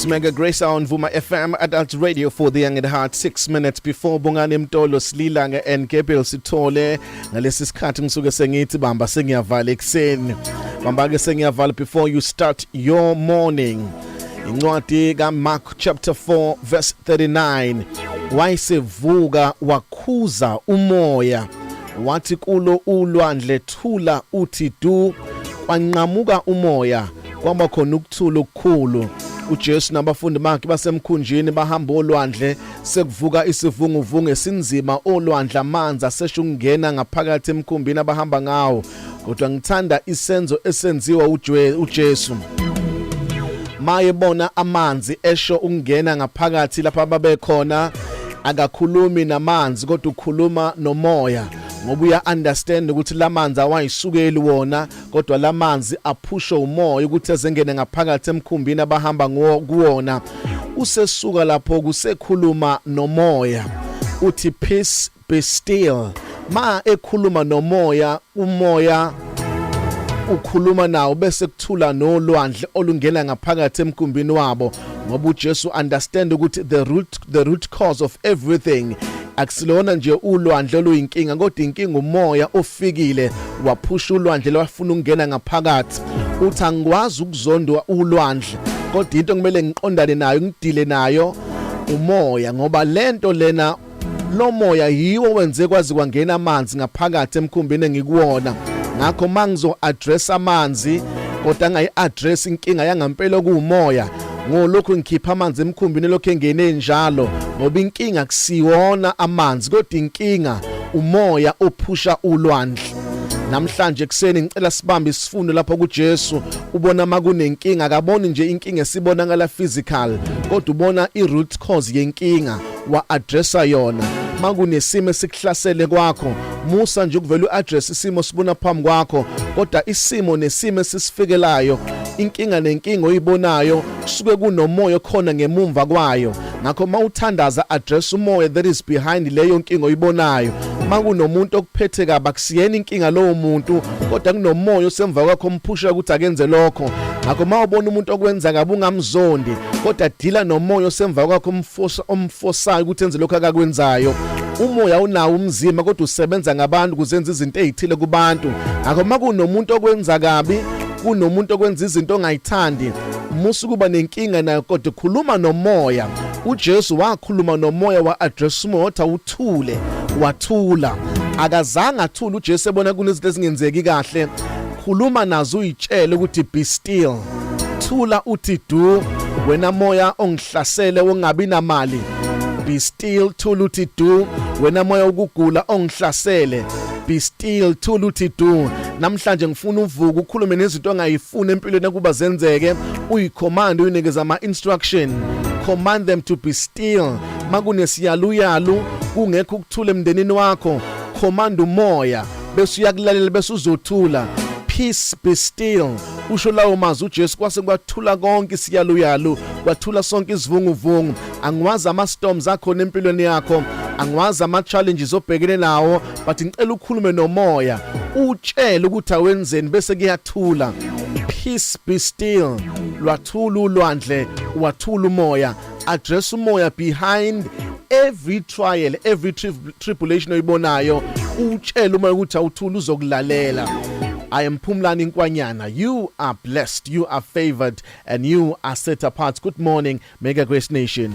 It's Mega Grace on Vuma FM, Adult Radio for the Young at Heart. 6 minutes before Bongani Mtolo, Sililanga and Gabriel Sithole. Ngalesi sikhathi ngisuke sengithi bamba sengiyavala ekuseni. Bamba ke sengiyavala before you start your morning. Incwadi kaMark chapter 4 verse 39. Wayesevuka wakhuza umoya wathi kulo ulwandle, "Thula, uthi du." Kwanqamuka umoya, kwaba khona ukuthula okukhulu. UJesu nabafundi bakhe basemkhunjini, bahamba olwandle. Sekuvuka isivunguvungu esinzima olwandle, amanzi asesho ukungena ngaphakathi emkhumbini abahamba ngawo. Kodwa ngithanda isenzo esenziwa uJesu mayebona amanzi esho ukungena ngaphakathi lapha babekhona. Akakhulumi namanzi kodwa ukhuluma nomoya, ngoba uya understand ukuthi lamanzi awayisukeli wona, kodwa lamanzi aphushwe umoya ukuthi ezengene ngaphakathi emkhumbini abahamba kuwona. Usesuka lapho kusekhuluma nomoya, uthi, "Peace, be still." Ma ekhuluma nomoya, umoya ukhuluma nawo, bese kuthula nolwandle olungena ngaphakathi emkhumbini wabo, ngoba uJesu understand ukuthi the root cause of everything akusilona nje ulwandle oluyinkinga, kodwa inkinga umoya ofikile waphusha ulwandle lwafuna ukungena ngaphakathi. Uthi, "Angikwazi ukuzondwa ulwandle, kodwa into kumele ngiqondane nayo, ngidile nayo, umoya, ngoba lento lena, lo moya yiwo wenze kwazi kwangena amanzi ngaphakathi emkhumbini engikuwona. Ngakho mangizo address amanzi kodwa ngayi address inkinga yangampela kuumoya, ngolokhu ngikhipha amanzi emkhumbini lokho engene njalo, ngoba inkinga kusiwona amanzi kodwa inkinga umoya ophusha ulwandle." Namhlanje kuseni ngicela sibambe isifundo lapha kuJesu. Ubona makunenkinga, akaboni nje inkinga esibona ngala physical, kodwa ubona i-root cause yenkinga, wa-addressa yona. Makunesimo esikuhlasele kwakho, musa nje ukuvela u-address isimo sibona phambi kwakho, kodwa isimo nesimo esisifikelayo, inkinga nenkinga oyibonayo, kusuke kunomoya okhona ngemumva kwayo. Ngakho mawuthandaza, address umoya that is behind leyo nkinga oyibonayo. Makunomuntu okuphethe kabi, akusiyena inkinga lowo muntu, kodwa kunomoya osemva kwakho omphusha ukuthi akenze lokho. Ngakho mawubona umuntu okwenza kabi, ungamzondi, kodwa dila nomoya osemva kwakho omfosa omfosayo ukuthi enze lokho akakwenzayo. Umoya unawo umzimba, kodwa usebenza ngabantu kuzenza izinto ezithile kubantu. Ngakho makunomuntu okwenza kabi, kunomuntu okwenza izinto ongayithandi, musa kuba nenkinga nayo, kodwa khuluma nomoya. UJesu wakhuluma nomoya, wa-address umoya, wathi, "Awuthule," wathula. Akazange athule uJesu ebona kunezinto ezingenzeki kahle. Khuluma nazo, uyitshele ukuthi, "Be still, thula uthi du, wena moya ongihlasele ongabi namali. Be still, thula uthi du, wena moya ukugula ongihlasele. Be still, thula uthi du." Namhlanje ngifuna uvuka ukhulume nezinto ongayifuni empilweni kuba zenzeke, uyicommand, uyinikeza ama instruction. Command them to be still. Makunesiyaluyalu, kungekho ukuthula emndenini wakho, command umoya bese uyakulalela, bese uzothula. "Peace, be still." Usho lawo mazwi uJesu, kwase kwathula konke isiyaluyalu, kwathula sonke isivunguvungu. Angiwazi ama storms akhona empilweni yakho, angiwazi ama challenges obhekene nawo, but ngicela ukhulume nomoya, utshele ukuthi awenzeni, bese kuyathula. "Peace, be still." Lwathula ulwandle, wathula umoya. Address umoya behind every trial, every tribulation oyibonayo. Utshele umoya ukuthi awuthula, uzokulalela. I am Phumlani Nkwanyana. You are blessed, you are favored, and you are set apart. Good morning, Mega Grace Nation.